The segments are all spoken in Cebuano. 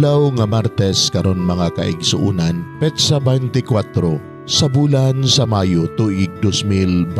Adlaw nga Martes karon mga kaigsuonan, petsa 24 sa bulan sa Mayo tuig 2022.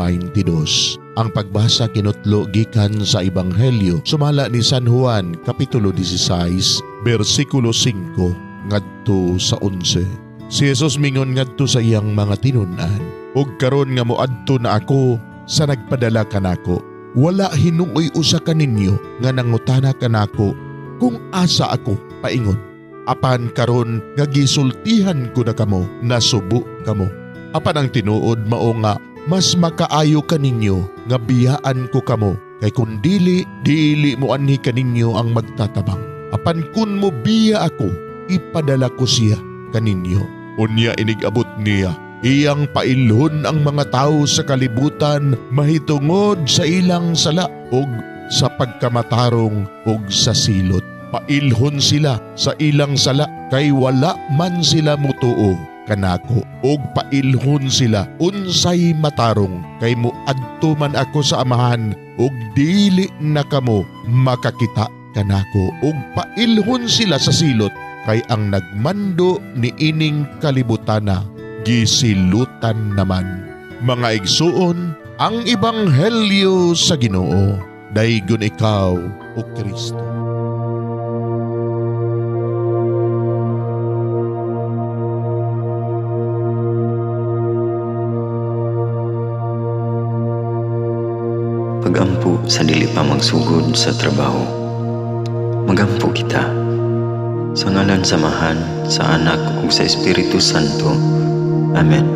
Ang pagbasa kinutlo gikan sa Ebanghelyo sumala ni San Juan kapitulo 16 bersikulo 5 ngadto sa 11. Si Jesus mingon ngadto sa iyang mga tinun-an, "Ug karon nga moadto na ako sa nagpadala kanako, wala hinuoy usa kaninyo nga nangutana kanako kung asa ako paingon. Apan karon nga gisultihan ko na kamo, nasubo kamo. Apan ang tinuod mao nga mas makaayo kaninyo nga biyaan ko kamo, kay kun dili, dili mo anhi kaninyo ang magtatabang. Apan kun mo biya ako, ipadala ko siya kaninyo. Unya inig-abot niya, iyang pailhon ang mga tawo sa kalibutan mahitungod sa ilang sala ug sa pagkamatarong ug sa silot. Pailhon sila sa ilang sala kay wala man sila mutuo kanako, ug pailhon sila unsay matarong kay moadto man ako sa Amahan ug dili na kamo makakita kanako, ug pailhon sila sa silot kay ang nagmando ni ining kalibutana gisilutan naman." Mga igsuon, ang ebanghelyo sa Ginoo. Daygon ikaw, o Kristo. Pagampo sa dili pa magsugod sa trabaho. Magampo kita. Sa ngalan sa Amahan, sa Anak ug sa Espiritu Santo. Amen.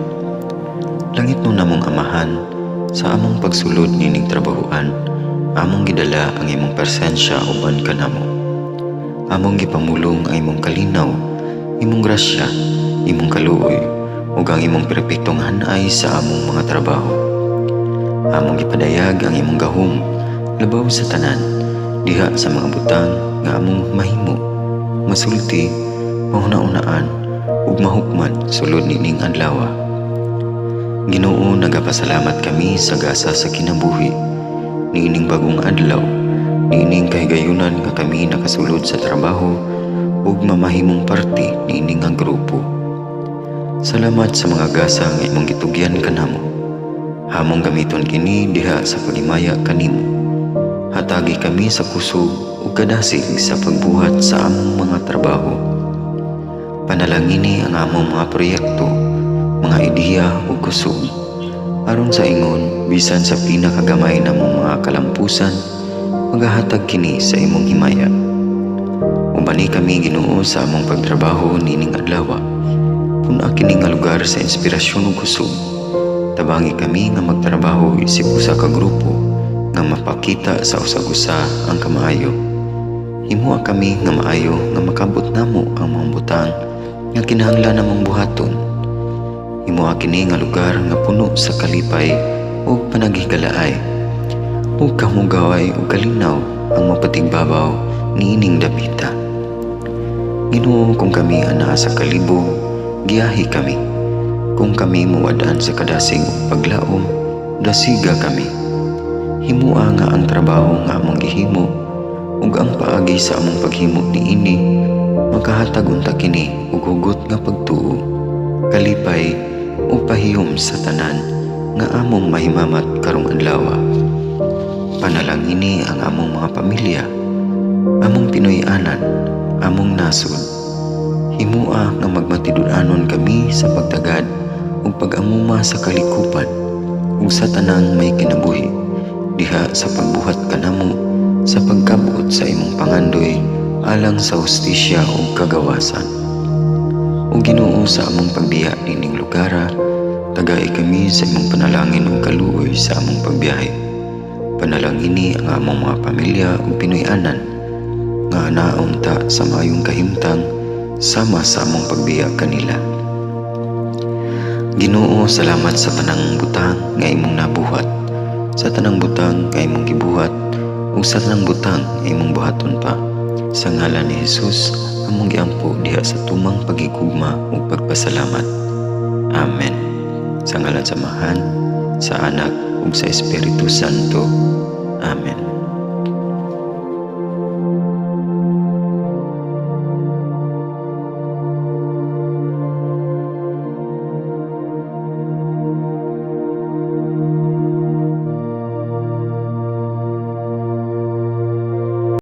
Langit no namong Amahan, sa among pagsulod nining trabahoan, among gidala ang imong presensya uban kanamo. Among gipamulong ang imong kalinaw, imong grasya, imong kaluoy, ug ang imong perpektong hanay sa among mga trabaho. Among gipadayag ang imong gahom labaw sa tanan, diha sa mga butang nga among mahimo, masulti, mahuna-unaan ug mahukman sulod nining adlaw. Ginoo, nagapasalamat kami sa gasa sa kinabuhi niining bagong adlaw, niining kahigayunan nga kami nakasulod sa trabaho ug mamahimong parte niining nga grupo. Salamat sa mga gasa nga imong gitugyan kanamo. Hamong gamiton kini diha sa paghimaya kanimo. Hatagi kami sa kusog ug kadasig sa pagbuhat sa among mga trabaho. Panalangini ang among mga proyekto, mga ideya ug kusog. Aron sa ingon, bisan sa pinakagamay namong mga kalampusan, magahatag kini sa imong himaya. Ubani kami, Ginoo, sa among pagtrabaho nining adlaw. Pun-a kini nga lugar sa inspirasyon ug kusog. Tabangi kami nga magtrabaho isip usa ka grupo nga mapakita sa usag-usa ang kamaayo. Himoa kami nga maayo nga makabot namo ang mga butang nga kinahanglan namong buhaton. Himoa kini nga lugar nga puno sa kalipay ug panaghigalaay, ug kamugaway ug kalinaw ang mapatigbabaw niining dapita. Ginoo, kung kami anaa sa kalibog, giyahi kami. Kung kami muwad-an sa kadasig ug paglaom, dasiga kami. Himoa nga ang trabaho nga among gihimo ug ang paagi sa among paghimo niini makahatag unta kini og hugot nga pagtuo, kalipay ug pahiyom sa tanan nga among mahimamat karong adlaw. Panalangini ang among mga pamilya, among Pinoy-anan, among nasod. Himoa nga magmatinud-anon kami sa pagtagad ug pag-amuma sa kalikupan ug sa tanang may kinabuhi diha sa pagbuhat kanamo sa pagkabot sa imong pangandoy alang sa hustisya ug kagawasan. O Ginoo, sa among pagbiya nining lugara, tagai kami sa imong panalangin ug kaluoy sa among pagbiyahe. Panalangini ang among mga pamilya ug Pinoy-anan nga naunta sa maayong kahimtang sama sa among pagbiya kanila. Ginoo, salamat sa tanang butang nga imong nabuhat, sa tanang butang nga imong gibuhat, ug sa tanang butang nga imong buhaton pa. Sa ngalan ni Jesus, among giampo diha sa tumang pagigugma ug pagpasalamat. Amen. Sa ngalan sa Amahan, sa Anak ug sa Espiritu Santo. Amen.